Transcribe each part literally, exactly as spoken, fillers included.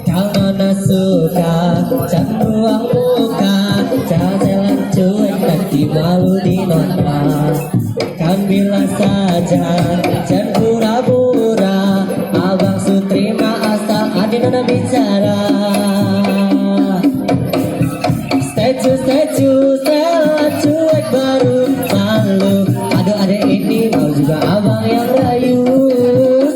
Kau mana suka, jangan buang muka, jangan jalan cuek, nanti malu di mata. Kan bilang saja, jangan pura-pura, abang su terima asal ade nada bicara. Statue, statue, Stella cuek baru malu. Aduh, adek ini mau juga abang yang rayu.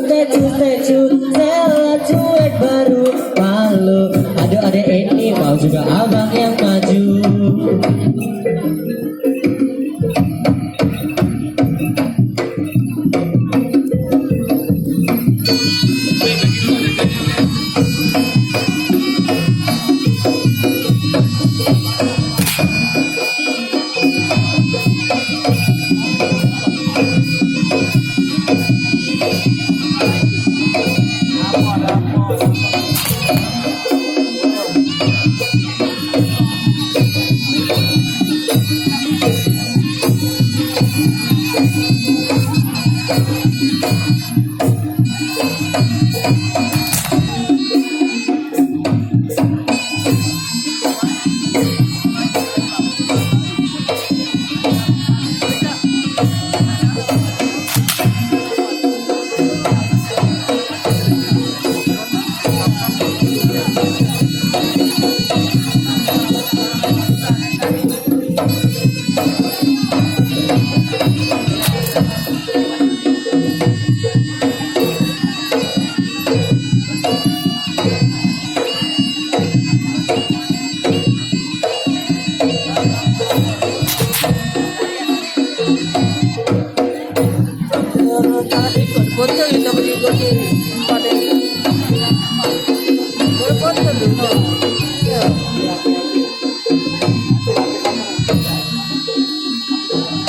Statue, statue, Stella cuek baru malu. Aduh, adek ini mau juga abang yang maju. Foto kita beri foto ni. Empat ni. Boleh foto dulu. Ya.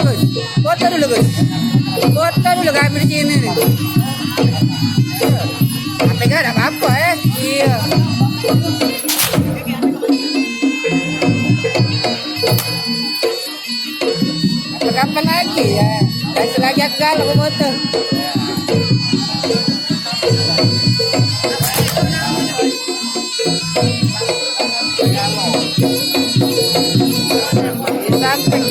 Gus, foto dulu, Gus. Foto dulu kami di sini ni. Tapi kan ada apa-apa, eh? Iya. Kapan lagi ya? Dan selagi aku galak aku foto. Di samping.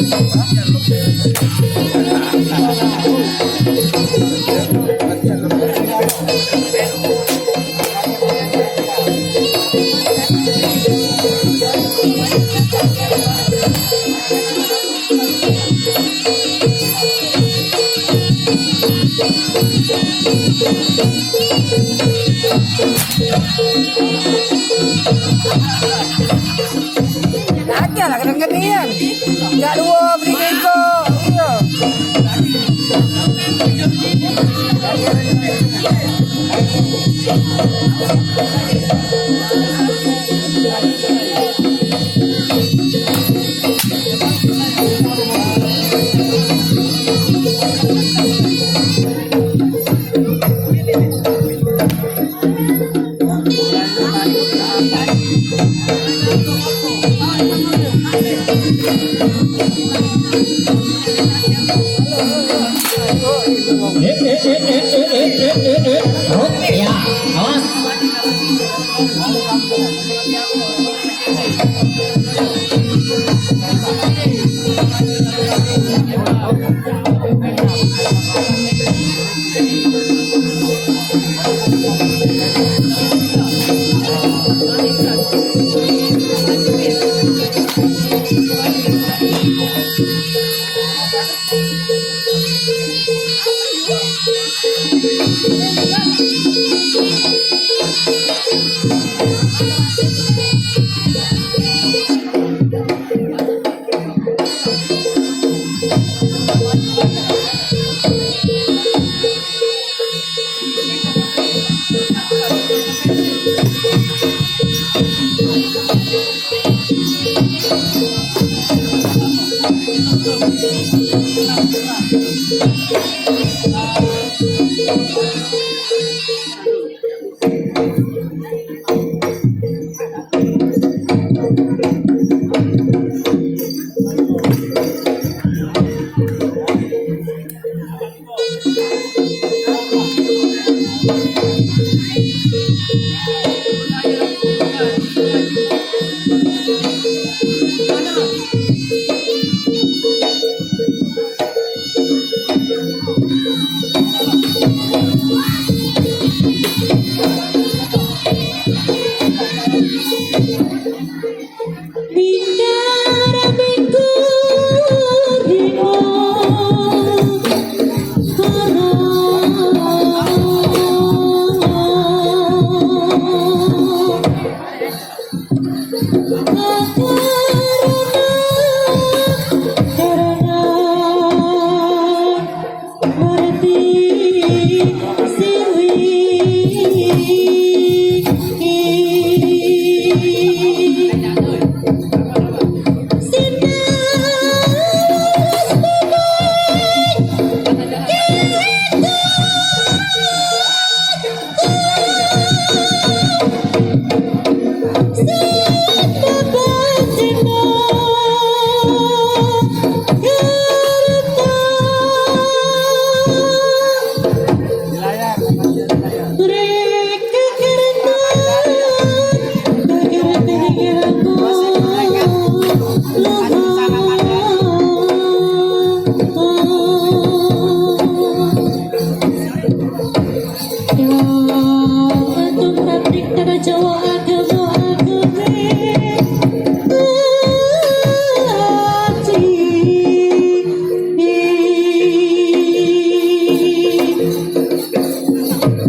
Lagi lah kena kenian. Jak dua beri kiko. Iya. Eh, eh, eh. Oke, ya, awas.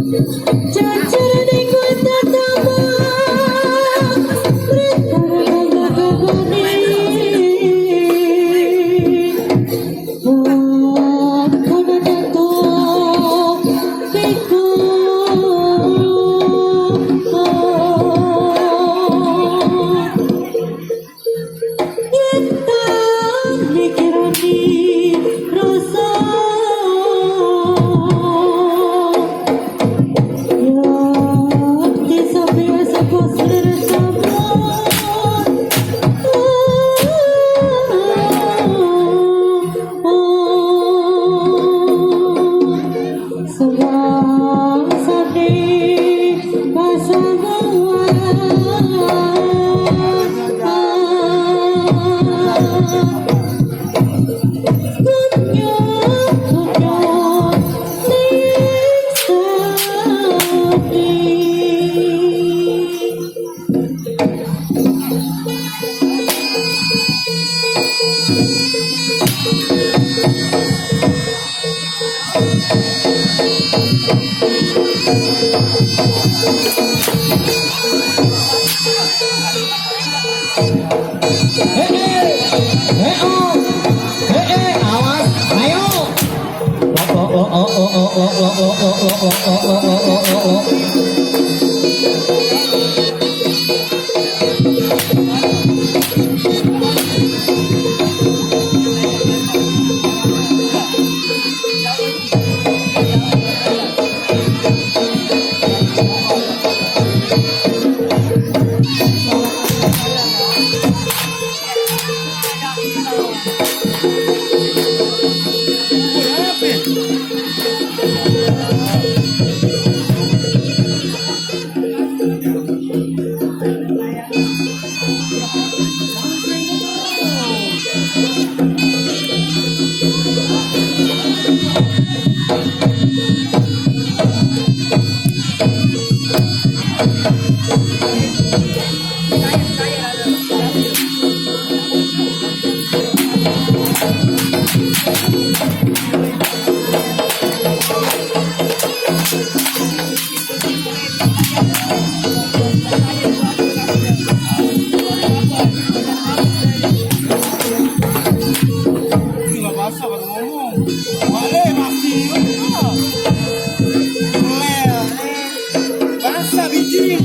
Cacar dengkot tetangga, berkara bangga bebani. Bukan datang bengkot. Kita mikirani rasa. Ya, di samping sepuh selera sama. Suang sadi besebuah. Kunyuk, kunyuk, sing sadi. He eh, he oh, he eh, awas, ayo. Basah biji.